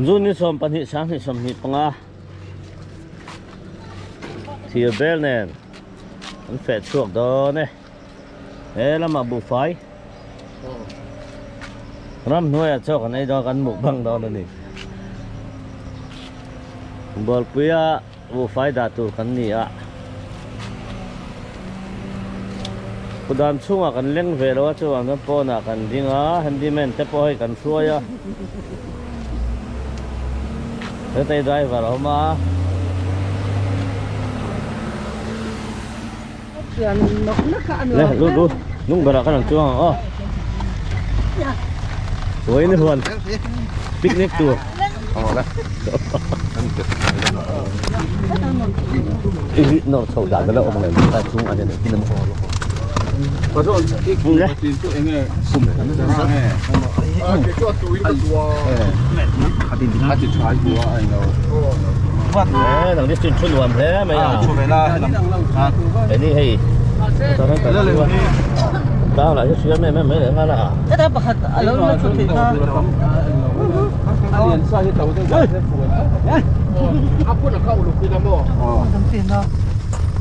June ni 12 sanghnih 25 thir bel nen an feh chhuak dawn e he lamah buhfai ramhnuaiah chaw kan ei dawn kan mukbang dawn a ni Bualpuia Buhfai dah tur kan ni a, kudam chhungah kan leng ve lo a, chuvang chuan pawnah kan ding a, handyman te pawh hei kan hruai a, hetei driver a awm a. Le lu lu nung berah kan ang chuang ang aw Vawiin huan picnic tur nawr chho dan la awm ang em chung a nen tin a nang ni chu thu nuam hle mai a hei hei tang lah hi hriam em em mai leh nghal a heta pakhat a lo la thu thei kha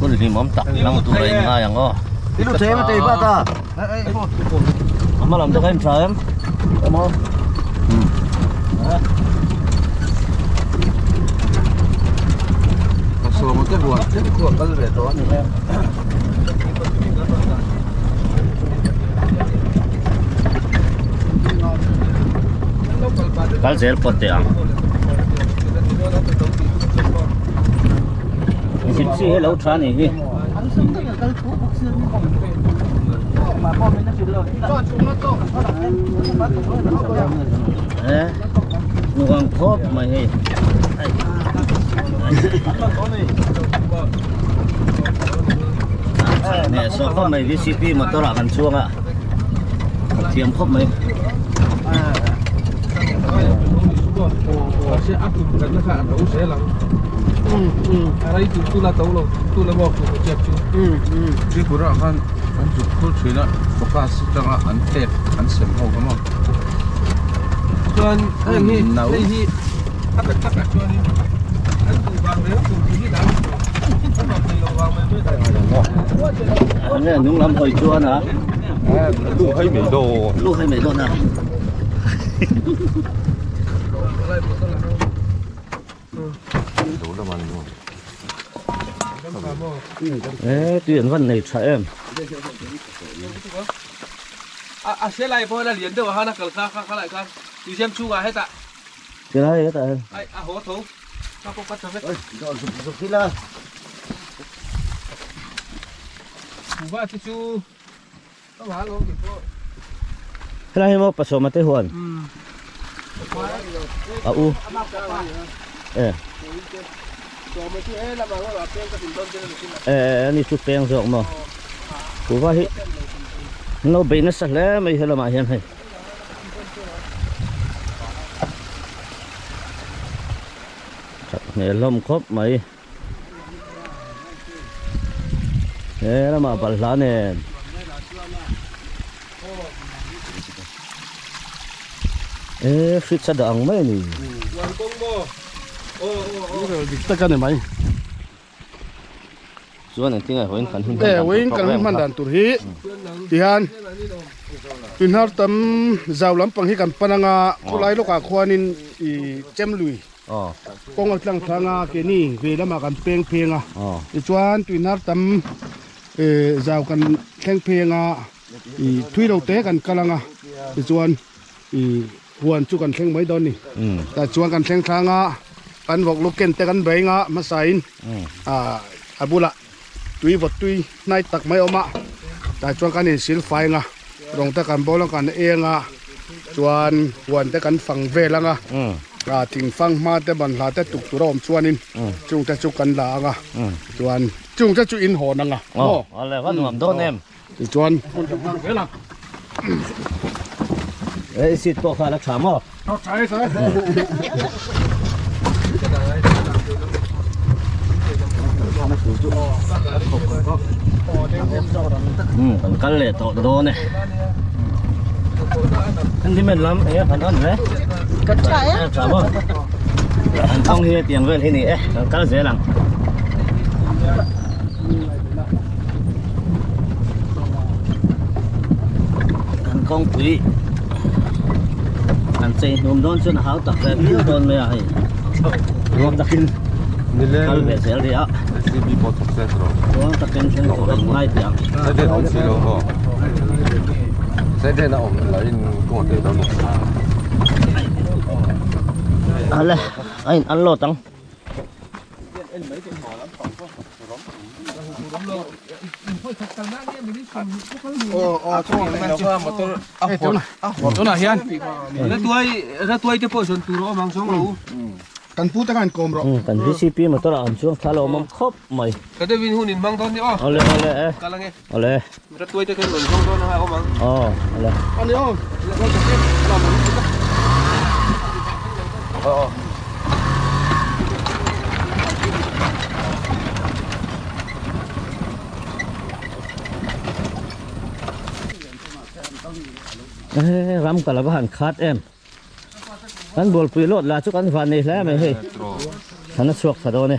hun hlimawm tak lang tur a inngai ang aw A hma lam te kha in tha em? Awm a. Sawma te huan te khu a kal ve tawh a ni e. Kal zel pawt teh ang. Gypsy hi lo tha ni hi. Nuam khawp mai hei. Nè so khawp mai VCP motor ah kan chuang a. Thiam khawp mai. Tripura ah khan an zuk khur thin a focus atanga an pek an sem ho kha maw chuan heng hi no hei hi a tak tak ah chuanin an duh vang mai tur hi dang an awm thei lo vang mai mai Nge nung lam hawi chuan a lu hai mai dawn lu hai mai dawn a E tui an van nei tha em. A se lai pawh a lian deuh a han a kal kha kha lai khan museum chhungah hetah. Tilai hetah hian. Ai a haw tho ka pawh ka tha vek. Oi dawh zuk zuk ila. Kuhva te chu ka hal awm ke pawh. Helai hi maw pasawma te huan. A u. E. E ani chu peng zawk maw. Kuhva hi an lo beih nasa hle mai helamah hian hei. That hmel hlawm khawp mai. He lamah balhla nen. E fridge a dah ang mai a ni. Dik tak a ni mai. Chuan engtin nge vawiin kan hun hman dan tur Vawiin kan hun hman dan tur hi tihian inhar tam zau lampang hi kan pan anga khawlai lawkah khuanin ih chem lui kawng a tlang thlang a keini ve lamah kan peng pheng a tichuan tuinhar tam ih zau kan thleng pheng a ih thui lo te kan kal anga tichuan ih huan chu kan thleng mai dawn a ni tah chuan kan thleng thlang a kan vawk lu ken te kan beng a hmasa in ah a bulah tui vawt tui hnai tak mai a awm a tah chuan kan insil fai ang a rawng te kan bawl ang kan eng a chuan huan te kan fang vel ang a ah thing fang hma te banhla te tuk tur a awm chuanin chung te chu kan la ang a chuan chung te chu in hawn ang a maw tichuan Ei seat pawh kha a la tha maw? Tha e tha e. Kan kal leh tawh dawn e. Handyman lam eng kan an le. Tha e. Tha maw? An kawng hi hetiang vel hi ni e, kan kal zel ang. Kan kawngpui kan chei hnum dawn chuan a hau tak ve viau dawn mai a hei. Ruak takin kal ve zel rih a. Ruak takin thleng tur an ngai teh ang. Ale a in unload ang. Tunah hian ratuai ratuai te pawh zawn tur a awm ang zawng lo. Kan pu te khan kawm rawh. Kan VCP motor ah awm chuan thla lo awm khawp mai. Ka deuhin hun in hmang dawn ni aw. Awle awle e. Kal ange. Awle. Ratuai te khan rawn zawng dawn a awm ang. Aw awle. Ani aw. Aw. Ram ka la va han khat em. Kan bualpui lawt lah chu kan van nei hle mai hei. Kan a chhuak tha dawn e.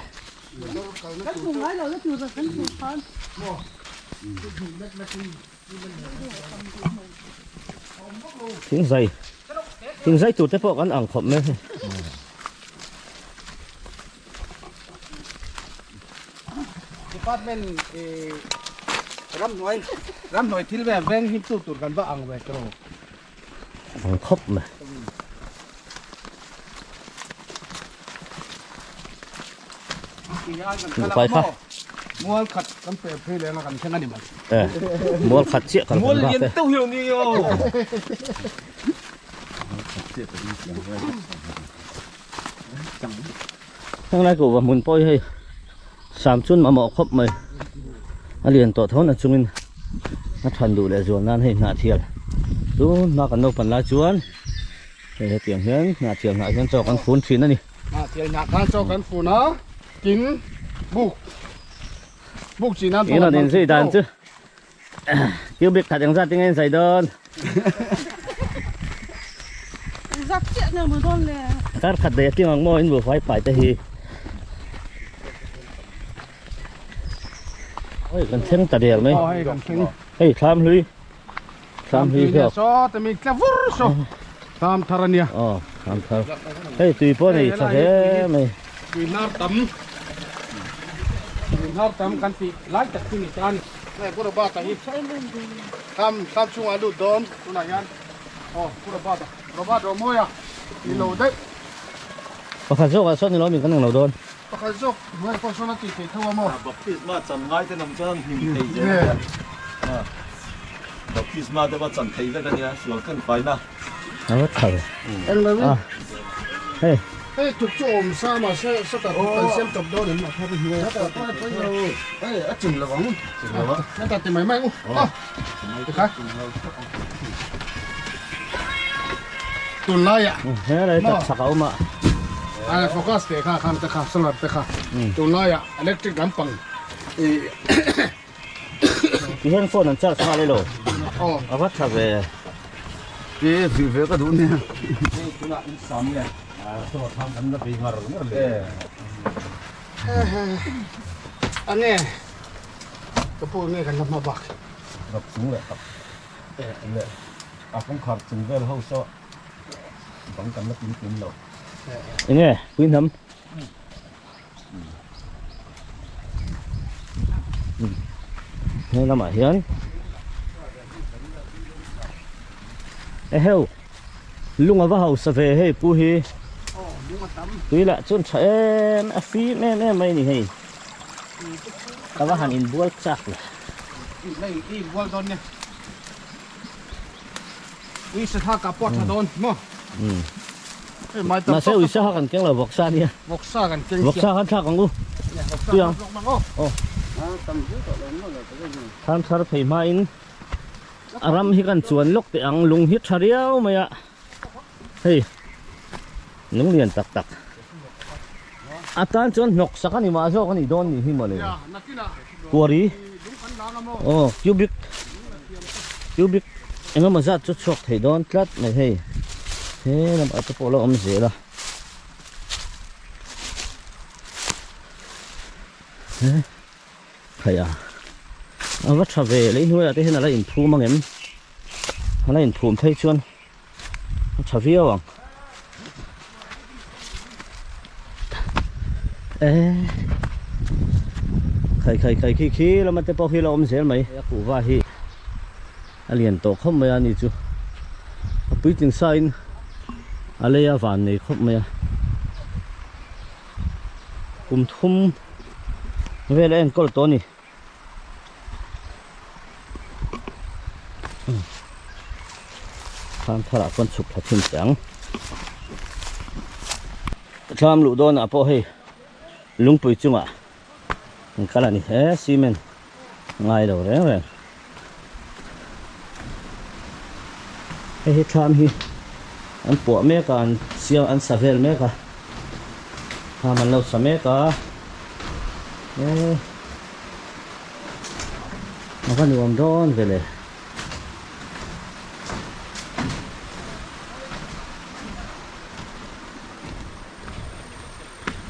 Thing zai thing zai tur te pawh kan ang khawp mai hei. Department ramhnuai ramhnuai thil ve veng him tu tur kan va ang ve tawh. Ang khawp mai. Pai kha. Mual khat kan pe phei leng a kan thleng a ni mai. Eh, mual khat chiah kan Mual kan lian bak e. teuh hi lo ni aw. Heng lai kuhva hmun pawh hi hei sam chun mamawh khawp mai a lian tawh tho na chungin a than duh leh zual nan hei hnah thial tun hma kan naupan lai chuan hei hetiang hian hnah thial hnah hian chaw kan fun thin a ni. Hnah thial hnah khan chaw kan fun a tin buk buk chi nan pawh Eng in zui dan chu cubic khat engzat tinge in zai dawn. Zak chiah nge maw dawn le. Kar khat daih a tling ang maw in buhfai pai te hi. Oi kan thleng ta der mai. Oi kan thleng. Hei thlam hlui. Thlam hlui zawk. Saw te mi tla vur saw. Thlam thar ania. Aw thlam thar. Hei tui pawh nei tha hle mai. Tui hnar tam. Tui hnar tam kan tih lai tak chu ni ta a ni. Hei Pu Robert-a hi thlam thlam chungah a lut dawn tunah hian aw Pu Robert-a Robert Romawia ni lo daih. Pakhat zawkah sawn ni lo min kan ang lo dawn. Pakhat zawk hnuai pawh sawn a tih theih tho a maw? Baptisma chan ngai te nam chuan an hnim thei zel a nia. Baptisma te pawh chan thei vek a nia sual kan faina. A va tha ve. Englo in. Hei. Hei tuk chu awm sa mahse sawtah tuk kan siam chawp dawn em a thar hnuai a Hei a chim lo ang. Chim lo a. Heta ti mai mai u. Aw. Tikha. Tunlaiah. He lai tak chak a awm a. A focus te kha khan te kha solar te kha. Tunlaiah electric lampang i Ti hian phone an charge nghal elo. Aw. A va tha ve. Ti vi ve ka duh nia. Hei tunah in sam nge. Saw tham kan la bei ngar ngar le. A nge. Ka pu nge kan la hma bak. Rap chung leh tak. Le a kawngkhar chung vel ho saw bang kan la pin pin lo. Enge pui hnam. He lamah hian eheu lung a va hausa ve hei pu hi tui lah chuan tha em a fim em em mai a ni hei ka va han inbual chak le. Mahse uisa kha kan keng lo vawksa ania. Vawksa kan keng Vawksa khan thlak ang u. Tui ang. Aw. Thlam thar phei hma in a ram hi kan chuan lawk teh ang lung hi tha riau mai a. Hei lung lian tak tak. A tan chuan hnawk sak a ni mah zawk a nih dawn nih hi mawle. Kuari aw cubic cubic engemaw zat chu chhuak thei dawn tlat mai hei. He lamah te pawh a lo awm zel a. He khai a a va tha ve lei hnuaiah te hian a la inphum ang em a la inphum phei chuan a tha viau ang e khai khai khai khi khi lama te pawh khi la awm zel mai a kuhva hi a lian tawh khawp mai a ni chu a puitling sa in a lei a van nei khawp mai a kum thum vel a enkawl tawh a ni thlam tharah chuan chhuk thla thin teh ang thlam luh dawnah pawh hei lungpui chungah an kal a ni he cement ngai lo reng reng hei hi thlam hi an puah mek a an siam an sa vel mek a thlam an lo sa mek a e a va nuam dawn ve le.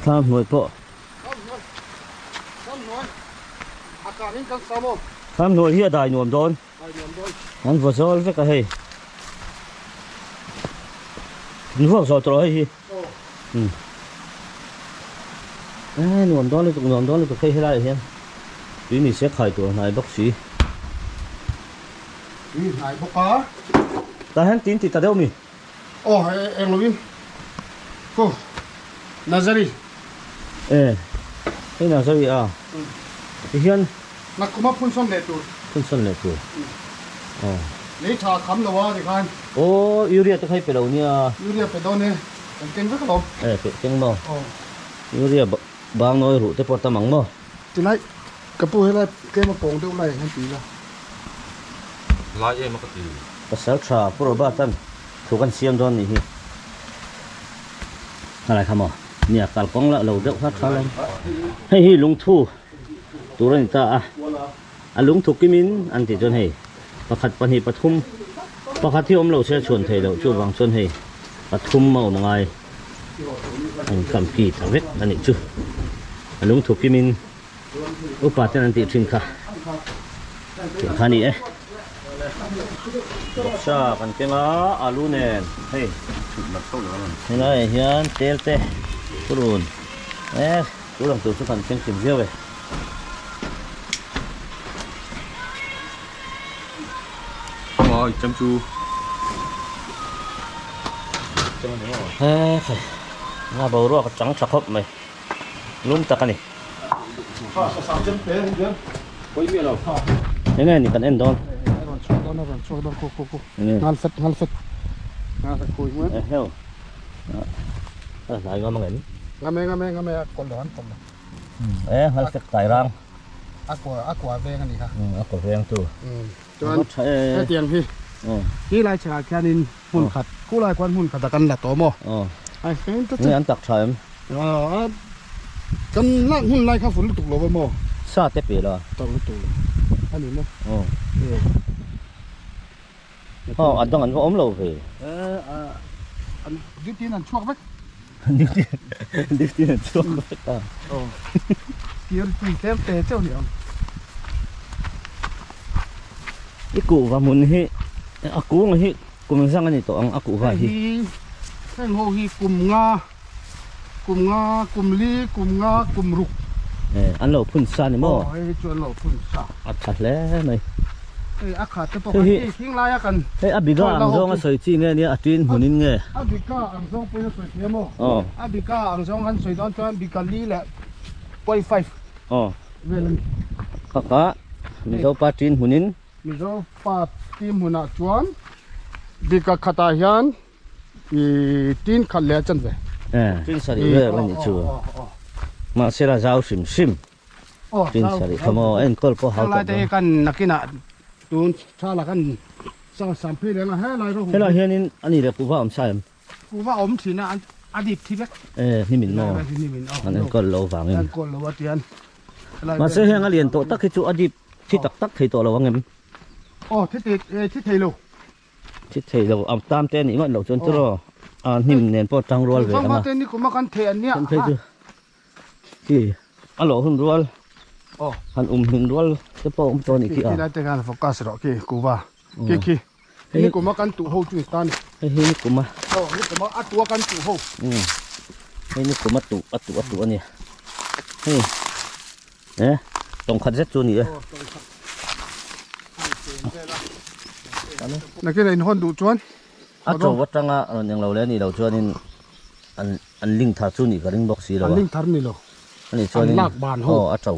Thlam hnuai pawh Thlam hnuai hi a dai nuam dawn. An vaw zawl vek a hei. An vuak zawl tawh lo hei hi. Um. Eh nuam dawn lutuk nuam dawn lutuk hei helaiah hian tui ni se khai tur hnai bawk si. Tui hnai bawk a. Tah hian tin ti ta deuh mi. Aw eng lovin ko Nazari. E hei Nazari a ti hian. Nakkuma phun sawn leh tur. Phun sawn leh tur aw. Lei tha kham lo a ti khan. Aw urea te kha i pe lo nia. Urea pe dawn e kan keng vek alawm. E pe keng maw. Aw. Urea bang nawi ruh te pawh tam ang maw. Tilai ka pu helai tlem a pawng deuh lai ah hian tui la. Lai em a ka ti. Pasal tha Pu Robert an thu kan siam dawn nih hi. Helai kha maw nia kalkawng lah lo deuh kha tha lo. Hei hi lungthu tur a ni ta a, a lungthu kimin an tih chuan hei pakhat pahnih pathum pakhat hi awm lo se a chhuan thei loh chuvang chuan hei pathum a awm ngai a in kam ki ta vek a nih chu. A lungthu kimin upa ten an tih thin kha tih kha a ni e. Bawksa kan keng a alu nen hei helaiah hian tel te purun e chu lang tur chu kan keng kim viau e. He khai nga boruak a chang tha khawp mai. Lum tak a ni. Enge ni kan en dawn. Enge. A hlai ngam ang em? Ngam e ngam e ngam e a kawlh lo an kawlh lo. E ngal fek tai rang. A kua a kua veng a ni kha. A kua veng tu. Chuan hetiang hi hi lai chhekah khianin hmun khat khu lai khuan hmun khat a kan la tawh maw? Ai feng ta che. Nge an tak tha em? Kan lak hmun lai kha fur lutuk lo va maw? Sa te pe la. Tak lutuk lo a ni maw? Aw a dang an va awm lo ve. An duty in an chhuak vek. Duty duty in an chhuak vek a. Aw. Security tlem te cheu ni ang. I kuhva hmun hi a kung hi kum zang a ni tawh ang a kuhva hi. Hei hi heng ho hi kum nga kum nga kum li kum nga kum ruk. Eh an lo phun sa ni maw? Aw hei hi chu an lo phun sa. A tha hle mai. Hei a khat te pawh khan hei hing laia kan Hei a biga ang zawng a sawi chi nge nia a tin hmun in nge? A biga ang zawng pawhin a sawi thei a maw? Aw. A biga ang zawng an sawi dawn chuan biga li leh point five. Aw. Vel a ni. Kaka Mizo pa tin hmun in. Mizo pa tin hmunah chuan biga khatah hian I tin khat leh a chan ve. Eh, tin sarih vel a nih chu. Mahse la zau hrim hrim. Tin sarih kha maw enkawl pawh hau tak dawn. Helai te kan nakinah tun thala kan sang sam phei leng a helai rawh. Helai hianin a ni leh kuhva awm sa em? Kuhva awm thin a a dip thi vek. Eh, hnimin maw? An enkawl lo vangin. Enkawl lo a tian. Mahse heng a lian tawh tak hi chu a dip thi tak tak thei tawh lo ang em? Aw, thi thei lo. Thi thei lo, a tam te a nih ngawt loh chuan chu raw. A hnim nen pawh tang rual ve anga. Te ni kuma kan thei an nia. Kan phei chu khi a lawh hun rual han um hlim rual te pawh awm tawh a nih khi a. Khi lai te khan focus rawh khi kuva khi khi ni kuma kan tuh ho chu ni ta ni. Hei hi ni kuma. Aw ni kuma a tuh a kan tuh ho. Hei ni kuma tuh a tuh a tuh a nia. Hei e tawng khat zet chu a ni e. Nakin a inhawn duh chuan A to atanga rawn englo leh a nih loh chuanin an an link thar chu nih ka ring bawk si lo a. An link thar ni lo. A nih chuanin An lak ban ho. Aw a to.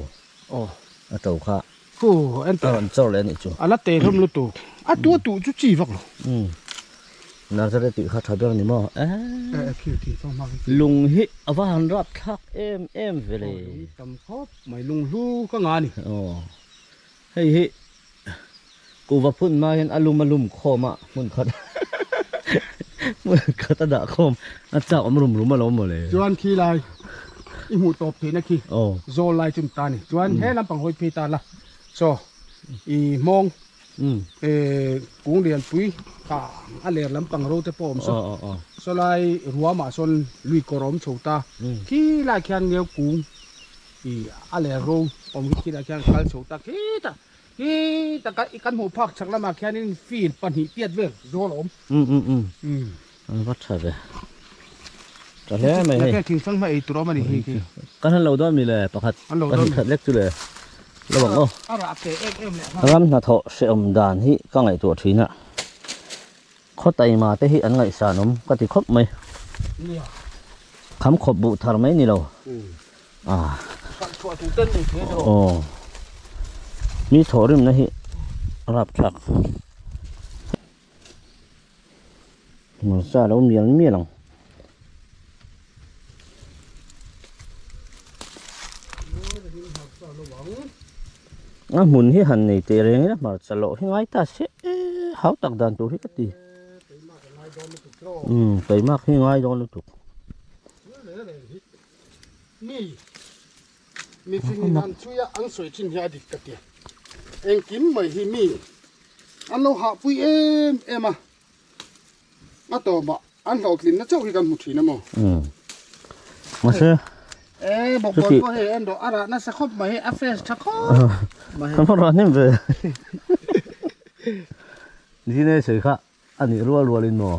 Aw. A to kha. Khu en A rawn chawr leh a nih chu. A la te hlawm lutuk. A tu a tuh chu chi vak lo. Umm. Nazareth tih kha tha ber a ni maw? Eeh. Eh khi ti thawng hma khi. Lung hi a va han rap thlak em em ve le. Aw lung tam khawp mai lung hlu ka nga a ni. Aw. Hei hi kuhva phun hma hian a lum a lum khawm a hmun khat hmun khat a dah khawm a chak awm rum rum alawm mawle. Chuan khi lai i hmuh tawp theihna khi zawl lai chu ni ta a ni. Chuan he lampang hawi phei ta la saw i hmawng kung lianpui kha a ler lampang ro te pawh a awm saw. Saw lai ruamah sawn lui kawr a awm chho ta khi lai khian ngeu kung I a ler ro awm hi khilaiah khian kal chho ta khitah khitah kan i kan hmuh phak chhak lamah khianin field pahnih tiat vel zawl a awm. Um um um an va tha ve tha hle mai hei. Thing sang hma ei tur awm a ni hei khi. Kan han lo dawn mi le pakhat pahnih khat lek chu le lo ang aw. A rah te em em leh nghal. Ram hnathawh hrehawm dan hi ka ngaihtuah thin a. Khaw taima te hi an ngaihsan awm ka ti khawp mai. Kham khawp buh thar mai ni lo. Ah. Aw. Mi thawhrimna hi rapthlak. Hmarcha lo mial mial ang. A hmun hi han nei teh reng ila hmarcha loh hi ngai ta se hau tak dan tur hi ka ti umm keimah hi ngai dawn lutuk. Mi mifingin an chhui a an sawi thin hi a dik ka ti engkim mai hi mi an lo hahpui em em a a tawpah An hlawhtlinna chauh hi kan hmu thin a maw? Umm. Mahse. E bawkbawn pawh hei en rawh a rah nasa khawp mai a fresh tha khawp mai. Kan rawn rah hnem ve. Zine sawi kha a nih rual rual in maw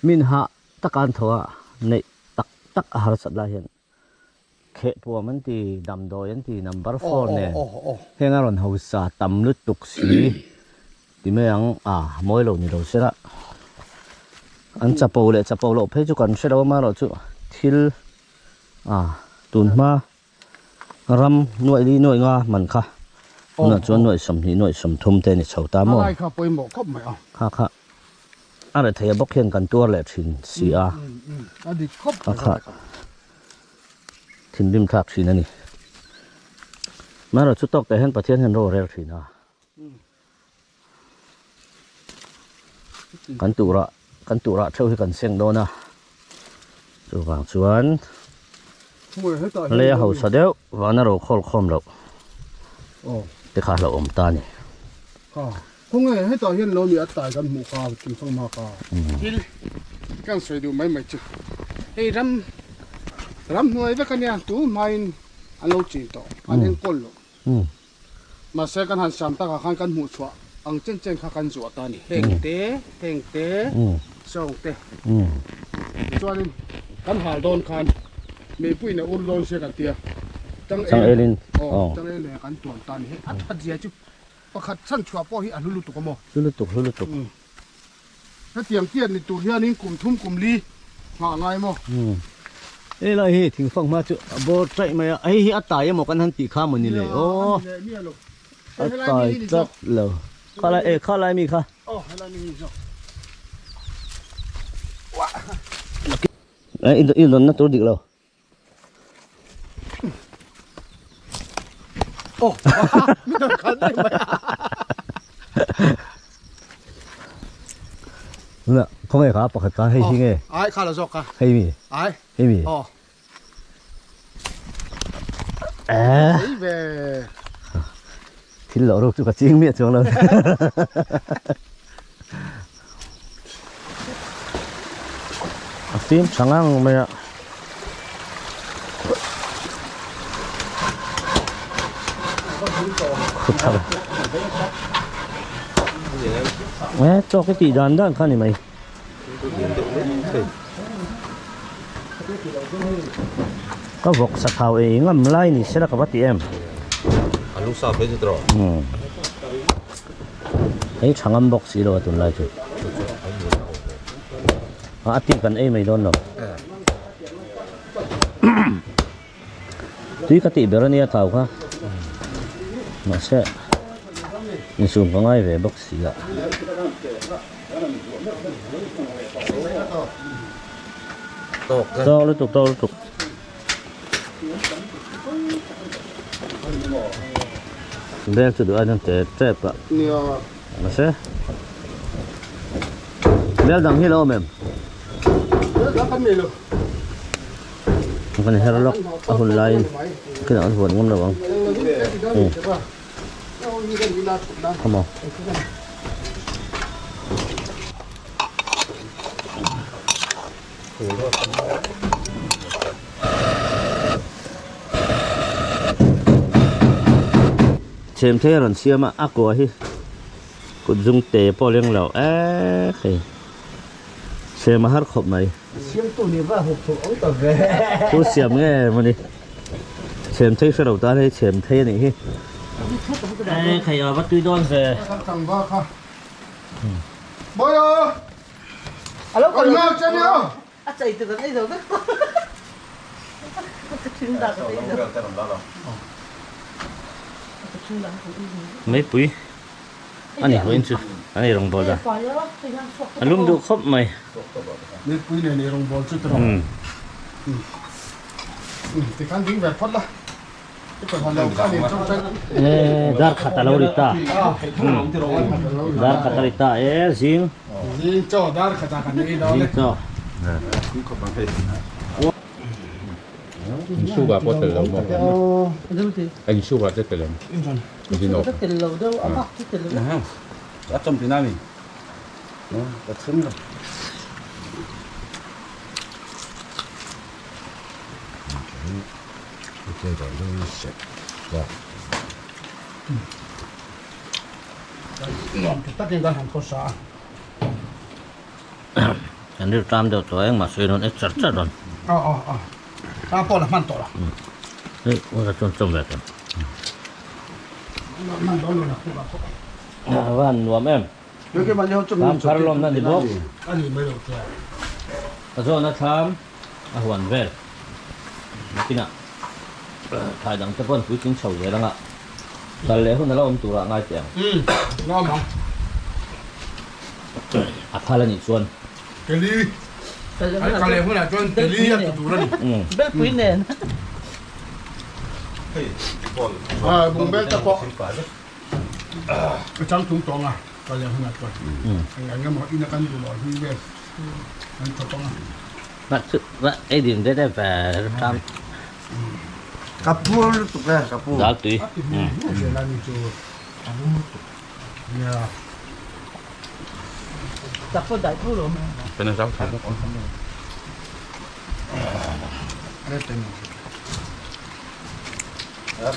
min hah taka an tho a neih tak tak a harsat lai hian Kheh puam an ti, damdawi an ti, number four nen heng a rawn hausa tam lutuk si ti mai ang a, mawi lo ni lo sela an chapo leh chapo loh phei chu kan hre lo amaherawhchu thil a tun hma ram nuaih li nuaih nga man kha tunah chuan nuaih sawmhnih nuaih sawmthum te a ni chho ta maw kha kha. A rethei a bawk hian kan tuar leh thin si a, a kha thinrim thlak thin a ni. Amaherawhchu tawk teh hian Pathian hian ro a rel thin a, kan turah kan turah theuh hi kan seng dawn a, chuvang chuan lei a hausa deuh vana ro khawl khawm loh te kha hlauhawm ta a ni. Khawnge hetah hian lo ni a tai kan hmuh kha thing fang hma kha. Thil kan sawi duh mai mai chu hei ram ramhnuai vek ania tu hmain an lo chin tawh an enkawl loh mahse kan han sam takah khan kan hmuh chhuah ang chen chen kha kan zuah ta a ni heng te heng te sawng te tichuanin kan hal dawn khan meipuiin a ur dawn sia kan tia changel aw changel nen kan tuam ta a ni hei a that zia chu. Pakhat chhan chhuah pawh hi a hlu lutuk a maw? Hlu lutuk, hlu lutuk. Hetiang tiat ni tur hianin kum thum kum li nghah ngai maw? Hei lai hi thingfak hma chu a bawr chaih mai a, hei hi a tai emaw kan han tih kha maw ni le aw? A tai tlat lo. Kha lai e kha lai mi kha. Aw helai mi hi zawk. I lawnna tur dik lo. Oh, mi dang khan daih mai. Na, khawnge kha pakhat kha hei hi nge? Ai kha la zawk kha. Hei mi. Ai. Hei mi. Oh. Eh. Hei ve. Thil lo ruk chu ka ching miah chuang lo. Fim tha ngang mai a. Khuthar. E tawk i tih dan dan kha ni mai. Ka vawk sa thau ei ngam lai ni sela ka va ti em. A lung sa phei chu tawh. Hei tha ngam bawk si lo a tunlai chu. A tih kan ei mai dawn lo. Tui ka tih ber ania thau kha. Mahse insum ka ngai ve bawk si a. Tawk lutuk tawk lutuk. Bel chu duh aiin te tep a. Mahse bel dang hi lo awm em? Bel dang kan nei lo. Kan her lawk a hun laiin kinah an huan ngam lo ang. Come on. Chhemthei a rawn siam a, a kua hi kut zung te pawh leng lo ek hei chhem a har khawp mai. Siamtu nih va huk thuk ang ta ve. Thu siam nge mawni chhemthei hre lo tan hei chhemthei a nih hi. Ek hei a va tui dawn ve. Bawiha! Alo kal lo che ni o. A chei tu kan ei zo vek tawh. Ka thing dah ka ei zo. Meipui ani huain chu an ei rawngbawl dan a lum duh khawp mai. Meipui nen ei rawngbawl chu tawh. Tikhan ding ve phawt la. E dar khat a lo ri ta dar khat a ri ta e zing zing chaw dar khat a kan ei dawn zing chaw Insuga pawh tel lo maw? Insuga te tel em? Tel lo deuh a bak chu tel lo. A chawm tina mi? Ka chhun lo. Kan rilru tam deuh tawh engmah sawi rawn e char char rawn. Hei ura chuan chawm ve tawh. A va han nuam em. Thlam thar lawmna ni bawk. Ka zawhna thlam a huan vel nakinah thlai dang te pawh an puitling chho zel anga kal leh hun a la awm turah ngai teh ang. A phal a nih chuan. Ka chang tung tawng a, ka leh hunah chuan eng eng emaw ina kan duh loh hlui vel an chawp ang a. Ei din deuh deuh ve ram. Ka pu lutuk e, ka pu. Dal tui. A ti hmel hmel zel a ni chu. A lum lutuk. Nia. Tak pawh dai tho lo mai. Kan zau tha bawk.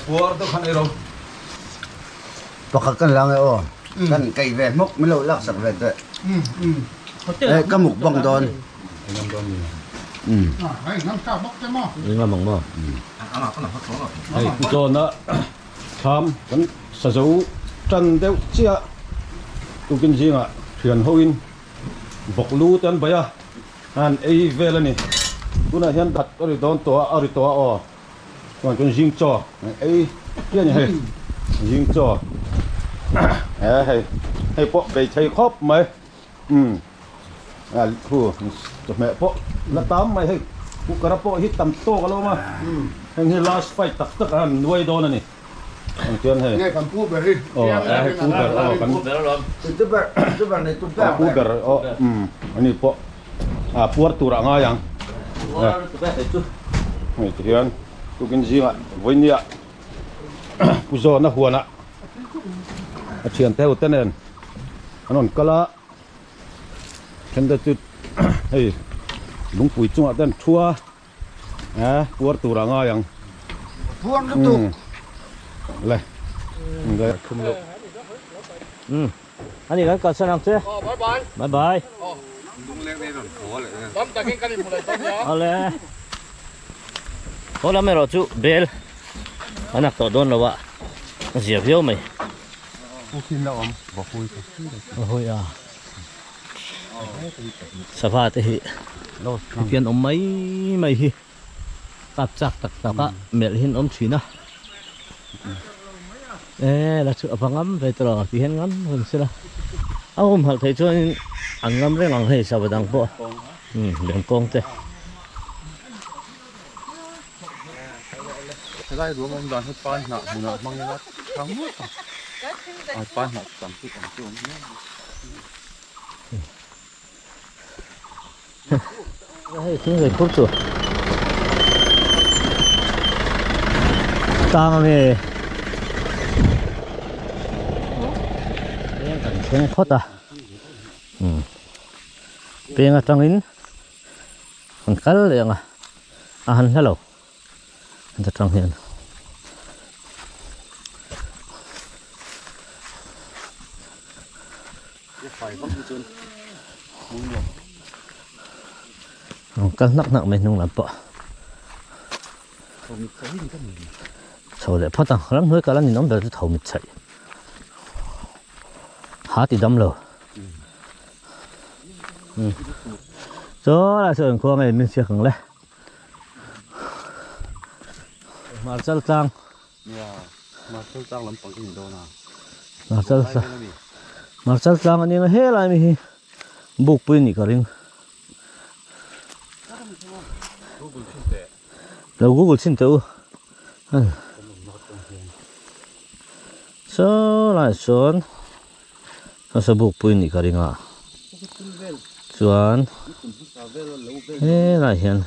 Puar deuh khan ei ro. Pakhat kan lang e aw. Kan kai ve hmawk min lo lak sak ve teh. Eh ka mukbang dawn. Ngam ang maw? Hei zawna thlam kan sa zo tan deuh chiah tukin zingah thian hoin bawk lu te an bai a an ei vel a ni. Tunah hian khat a ri dawn tawh a a ri tawh a aw. Chuan chuan zing chaw ei chiah a ni hei zing chaw he hei hei pawh bei thei khawp mai umm a thu chawhmeh pawh la tam mai hei cooker a pawh hi tam tawk a lo awm a heng hi last fight tak tak a han nuai dawn a ni ang chuan hei Nge kan pu ber hi aw hei pu ber aw kan kan pu ber aw umm ani pawh a puar tur ah ngai ang hei ti hian tukin zingah vawinia pu zawna huanah a thiante ho te nen an rawn kal a then te chu hei. Lungpui chungah te an thu a, eh puar tur a ngai ang. Puar lutuk. Le. Um. Ani kan kalsan ang che. Aw bye bye. Bye bye. Aw. Lungleng nei rawn haw leh nen. Tam takin kan inhmu leh dawn nia. Awle. Haw lam erawh chu bel an ak tawh dawn lo a, a zia viau mai. Pukhin la awm, Vahui ka. Vahui a. Sava te hi hetian awm mai mai hi kap chak tak tak a melh hian awm thin a. E la chu a va ngam ve tawh ti hian ngam reng sela. A humhalh theih chuanin an ngam reng ang hei sava dang pawh. Umm lengkawng te. Helai ruam awm dan hi pan hnah hmunah hmang ila tha ngawt ang. A pan hnah tam chu tam chu awm hle mai. Hei thing rei phur chu tang ange peng kan thleng phawt a umm peng atangin an kal leh ang a a han hla lo heta tang hian. An kal hnak hnak mai hnung lam pawh chho leh phawt ang ramhnuai kal a ninawm ber chu tho mit chhaih ha ti dam lo. Chaw lai saw engkhua nge min siak ang le. Marchal tlang. Nia, Marchal tlang lampang hi ni dawn a. Marchal tlang. Marchal tlang a nia helai mi hi bukpui a nih ka ring. Lo google chhin teh u. Saw lai sawn. Hmasa bukpui nih ka ring a chuan helaiah hian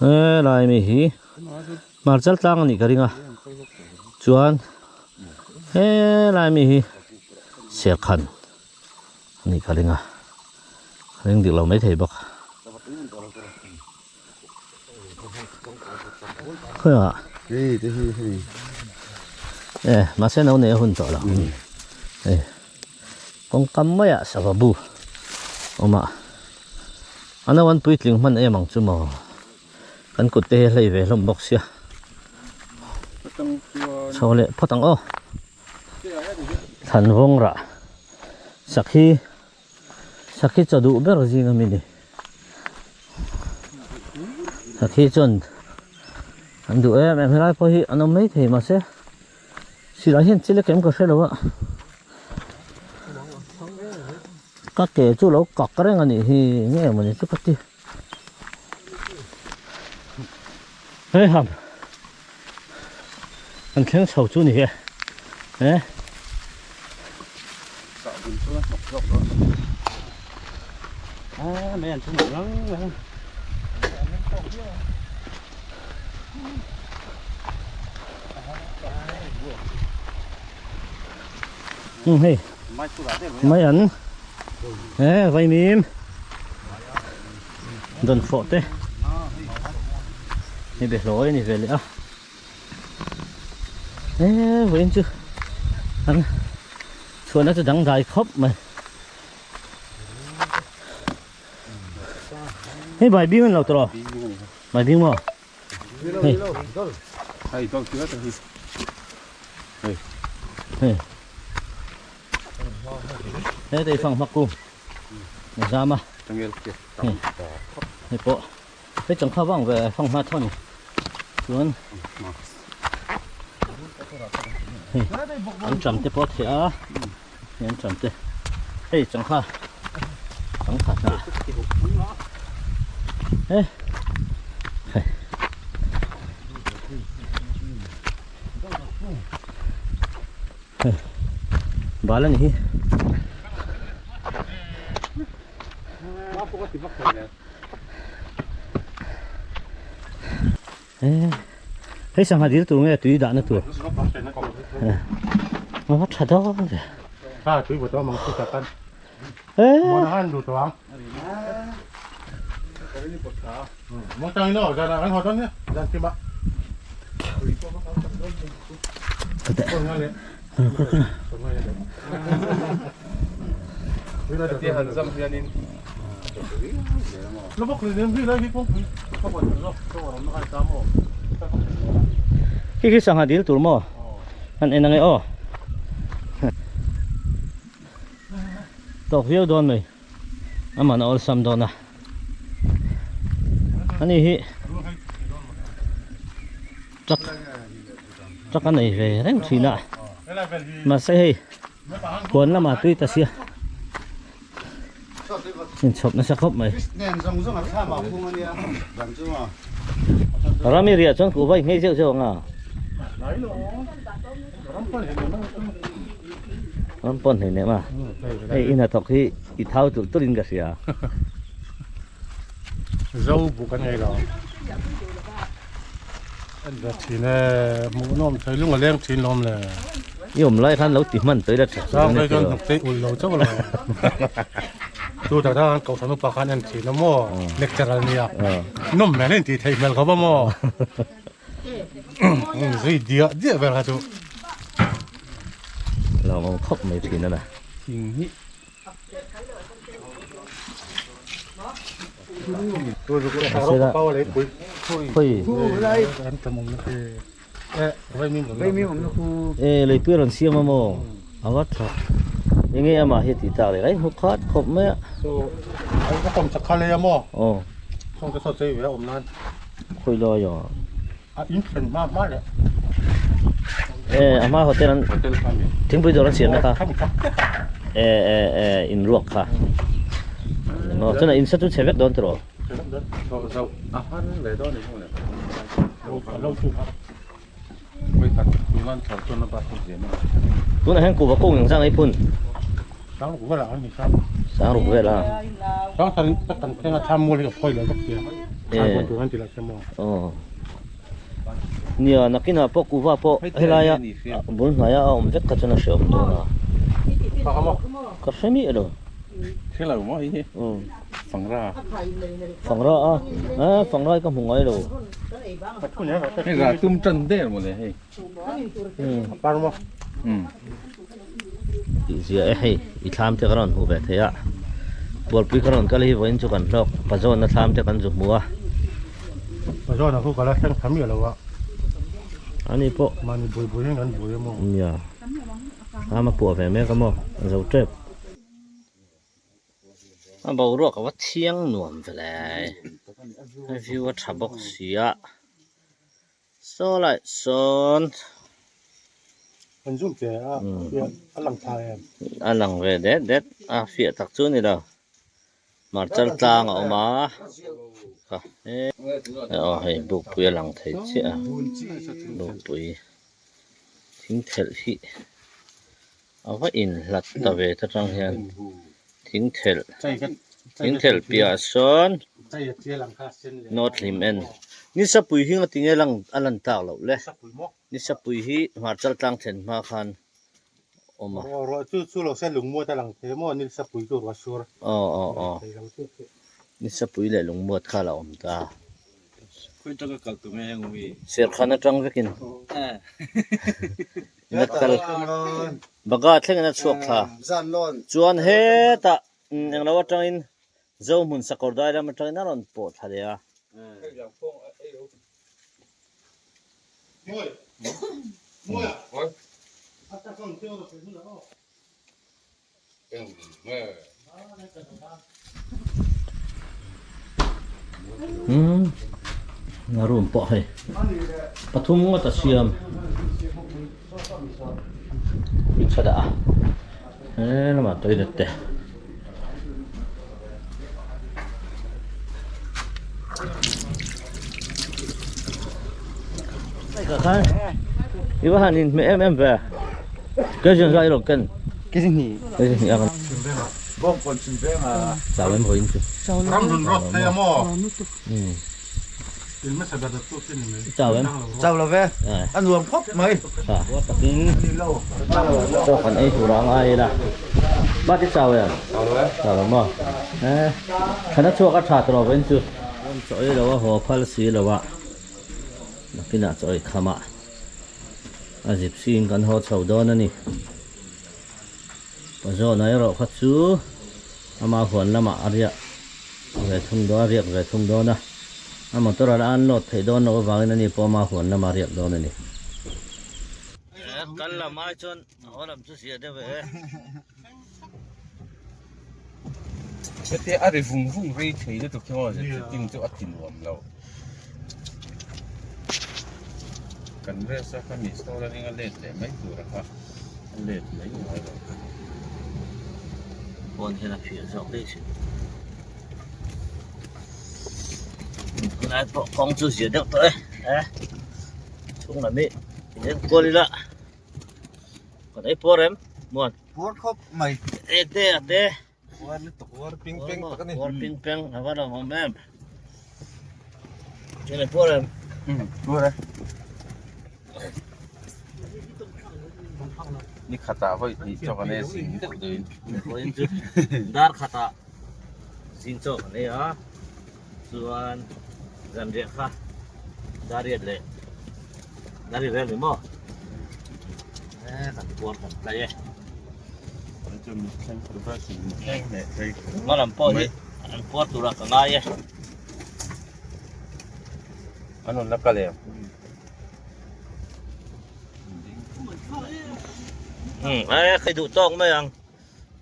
helai mi hi hmarchal tlang a nih ka ring a chuan helai mi hi serkhan a nih ka ring a ring dik lo maithei bawk khawiah e mahse no nei a hun tawh lo hei kawngkam maiah sava bu awm a a no an puitling hman em ang chu maw kan kut te hi a hlei ve hlawm bawk sia chho leh phawt ang aw. Thlanvawng rah sakhi sakhi chaw duh ber zing ami ni sakhi chuan an duh em em helai pawh hi an awm mai thei mahse silai hian chil a kem ka hre lo a ka ke chu lo kak reng a nih hi nge mawni chu ka ti hei ham. An thleng chho chu ni e eh. Hei mai an eh vaimim dawn fawh te hei behlawi a ni ve leh a. Eee vawiin chu an chhuahna chu dangdai khawp mai hei bai bing an lo tawh bai bing maw hei hei hei hei te fang hmak ku zama hei pawh Hei changkha vang ve fang hma thaw ni chuan hei an tram te pawh a theh a hei an tram te hei changkha changkha hnah he hei hei bal a ni hi. Hei sangha dil tur nge tui dahna tur? A va tha dawn ve. Kha tui bawt awm ang chu tak an. Mawna han lut ang. Mawng tang in aw zan ah kan haw dawn nia zan kim ah. Khi khi sangha dil tur maw? An en ange aw. Tawk viau dawn mai. Aman a awlsam dawn a. Ani hi truck truck a nei ve reng thin a. Mahse hei huan lamah tui ta sia. Inchhawp nasa khawp mai. Rami riah chuan kuhva i nghei zeuh zeuh ang a. Ram pawn hei nem a. Hei i hnathawk hi i thau tulh tulh in ka hria. Zo buk an ngei lo. En ve thin e, hmuhnawm thei lung a leng thin lawm le. I awm lai khan lo ti hman tawih la tha Sang phei chuan hnuk te ulh lo chauh lo. Chu tak tak an kohhran upa khan en thin a maw, lecture a nia. Nawm hmel a intih theih hmel khawp a maw. Zui diah diah vel kha chu. Lawmawm khawp mai thin a na. Thing hi. E leipui rawn siam a maw a va tha enge amah hi a tih tak leh ai hmu khat khawp mai a aw khawi lai ah e a hma hotel an thingpui dawr an siam na kha e e e in ruak kha maw chuan a in sa chu chhe vek dawn tawh tunah hian kuhva kung engzah nge i phun sangruk vel a aw nia nakinah pawh kuhva pawh helaia bul hnaia a awm vek kha chuan a hreawm dawn a ka hre miah lo Fangra a eh fangra hi ka hmu ngai lo. Hei rah tum tan der mawle hei. Tih zia e hei i thlam te ka rawn hmu ve thei a. Bualpui ka rawn kal hi vawiin chu kan hlawk pazawnna thlam te kan zu hmu a. Pazawnna khu ka la thleng tha miah lo a. Ani pawh. Mahni bui bui in kan bui a maw. Nia. Thlam a puah ve mek a maw a zo tep. A boruak a va thiang nuam ve le a view a tha bawk si a saw lai sawn a lang ve det det a fiah tak chu a ni lo marchal tlang a awm a kha aw hei bukpui a lang thei chiah a bukpui thing thelh hi. A va inhlat ta ve ta tang hian thing thelh thing thelh piah sawn nawt hlim en nisapui hi nga tinge lang a lan tak loh le nisapui hi hmarchal tlang thlen hma khan awm a aw aw aw nisapui leh lungmuat kha a la awm ta. Serkhan atang vekin Ina kal Baga thlengin a chhuak thla. Chuan hetah englo atangin Zohmun sakawr dai lam atangin a rawn pawh thla leh a. Umm a room pawh hei pathum ngawt a siam tha dah a he lamah toilet te. I va han inhmeh em em ve Kei zai rawh ken Kei hnih a kan Chau em hawiin chu Ram hlun rawt thei a maw? Chau em? Chau lo ve. A nuam khawp mai. Tha takin chaw kan ei tur a ngai ila. Ba ti chau em? Chau lo e. Chau lo maw? Eh, thana chhuak a tha tawh lo veng chu. Chaw ei lo a haw phal si lo a. Nakinah chaw ei kham a. A gypsy in kan haw chho dawn a ni. Pazawna erawh kha chu ama huan lamah a riah ve thung dawn a riak ve thung dawn a. A motor a la unload theih dawn loh avangin ani pawh ama huan lamah a riak dawn a ni. Kan lam ai chuan haw lam chu zia deuh e. Hetia a ri vung vung rei thei lutuk hi maw zirtirting chu a ti nuam lo. Kan rest a kha mi stall a ring a let leh mai tur a kha a let mai ngai lo. Phone hian a phiah zawk daih thin. Tunlai pawh kawng chu zia deuh tawh e eh chhung lam hi enkual ila kan ei puar em muan. Puar khawp mai. E te a te. Puar lutuk puar ping peng tak a ni. Puar ping peng a va lo awm em. Chene puar em. Puar e. Ni khatah vawi hnih chaw kan ei a zing deuh deuhin. Vawiin chu dar khatah zing chaw kan ei a chuan zanriah kha dariat leh dari vel ni maw eh kan puar kan tlai e hmalam pawh hi an puar turah ka ngai e An rawn la kal em? Eh, khai duh tawk mai ang.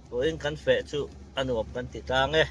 Vawiin kan feh chu a nuam kan ti tlang e.